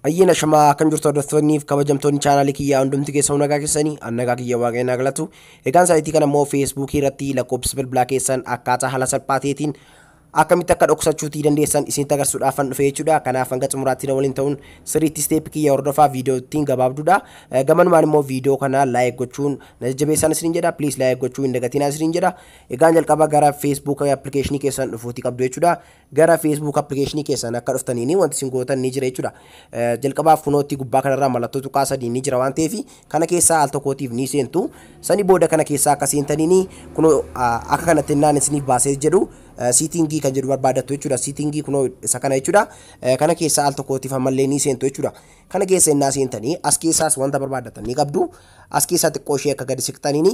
Ayyaana shamaa kan jirtu hordoftoonniif kabajamtoonni chaanaalii kiyyaa hundumti keessan nagaa keessanii an nagaa kiyya waaqayyoon haa galatu. Egaan saayitii kana immoo Feesbuukii irratti lakkoofsa bilbilaa keessan akkaataa haala salphaa ta'eetiin akkamitti akka dhoksachuutii dandeessan isinitti agarsiisuudhaaf kan dhufe jechuudha. Kanaaf hanga xumuraatti na waliin ta'uun sirriitti step kiyya hordofaa viidiyoo ittiin gabaabduudha. Gamanumaan immoo viidiyoo kana like gochuun na jajjabeessan isiniin jedha. Please like gochuu hin dagatinaa isiniin jedha. Egaan jalqaba gara Facebook application keessan dhufuutii qabdu jechuudha. Gara Facebook application keessan akka dhuftaniini wanti isin gootan ni jira jechuudha. Jalqabaaf kunootti gubbaa kanarraa mallattoo tuqaa sadii ni jira waan ta'eef kana keessaa al tokkootiif ni seentu. Sanii booda kana keessaa akka seentaniini kunoo akka kanatti naan isiniif baasee jedhu setting kan jedhu barbaadattu jechuudha. Setting kunoo isa kana jechuudha. Kana keessaa al tokkootiif ammallee ni seentu jechuudha. Kana keessa innaa seentanii as keessaas wanta barbaadatan ni qabdu. As keessaa xiqqoo ishee akka gadi siqxaniini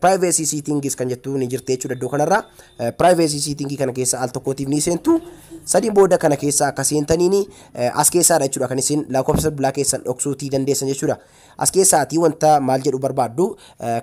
privacy settings kan jettu ni jirti jechuudha iddoo kanarra. Privacy setting kana keessa al tokkootiif ni seentu. Sadiin booda kana keessa akka seentaniini as keessaadha jechuudha kan isin lakkoofsa bilbilaa keessan dhoksuutii dandeessan jechuudha. As keessaatii wanta maal jedhu barbaaddu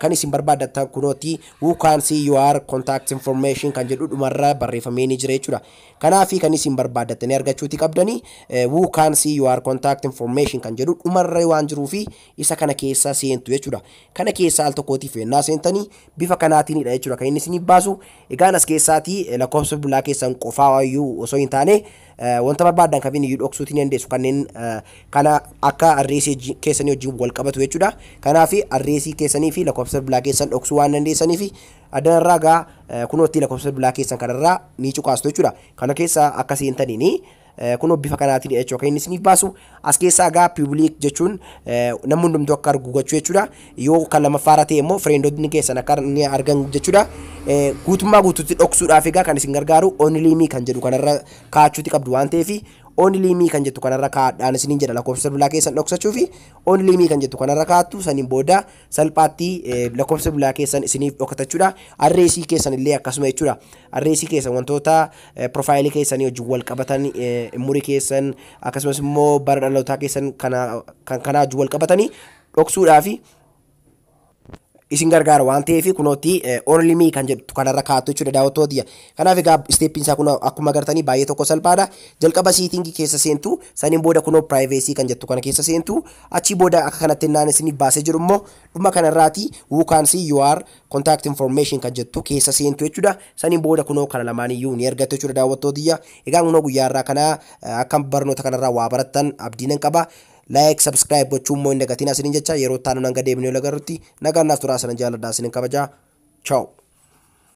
kan isin barbaadatan kunooti "Who can see your contact information" kan jedhu dhumarra barreeffamee ni jira jechuudha. Kanaafi kan isin barbaaddatanii argachuutii qabdanii "Who can see your contact information" kan jedhu dhumarra waan jiruufi isa kana keessa seentu jechuudha. Kana keessa al tokkootiif yennaa seentanii bifa kanaatiinidha jechuudha kan inni isiniif baasu. Egaan as keessaatii lakkoofsa bilbilaa keessan qofaa iyyuu osoo hin taane wanta barbaadan kamiin iyyuu dhoksuutii ni dandeessu, kanneen kana akka address keessanii wajjin wal qabatu jechuudha. Kanaaf address keessanii fi lakkoofsa bilbilaa keessan dhoksuu waan dandeessaniif addanarraa gaa kunootti lakkoofsa bilbilaa keessan kanarraa ni cuqaastu jechuudha. Kana keessa akka seentaniini kunoo bifa kanaatiin jechuudha kan inni isiniif baasu. As keessaa gaa public jechuun namni hundumtuu akka argu gochuu jechuudha. Yoo kan lammaffaarra ta'e immoo friendonni keessan akka inni argan jechuudha. Guutummaa guutuutti dhoksuudhaaf egaa kan isin gargaaru "Only me" kan jedhu kanarra kaa'achuuti qabdu waan ta'eef "Only me" kan jettu kanarra kaa'adhaan isiniin jedha. Lakkoofsa bilbilaa keessan dhoksachuu fi "Only me" kan jettu kanarra kaa'attu. Saniin booda salphaatti lakkoofsa bilbilaa keessan isiniif dhokatachuudha. Address keessan illee akkasuma jechuudha. Address keessan, wantoota profile keessanii wajjin wal qabatan, umurii keessan, akkasumas immoo bara dhalootaa keessan kana kan kanaa wajjin wal qabatanii dhoksuudhaafi isin gargaara waan ta'eef kunootti "Only me" kan jedhu kanarra kaa'attu jechuudha, daawwattoota. Kanaaf egaa stepiin isaa kun akkuma agartanii baay'ee tokko salphaadha. Jalqaba setting keessa seentu, saniin booda kunoo privacy kan jettu kana keessa seentu, achii booda akka kanatti naan isiniif baasee jiru immoo dhuma kanarraati "Who can see your contact information" kan jettu keessa seentu jechuudha. Saniin booda kunoo kana lamaan iyyuu ni argattu jechuudha, daawwattoota. Egaa kunoo guyyaa irraa kana akka barnoota kanarraa waa barattan abdii nan qaba. Like, subscribe gochuun immoo hin dagatiin isiniin jecha. Yeroo taanu hanga deebinee agarrutti nagaan naaf turaa. Sana jaalladhaa, isinin kabajaa. Ciao.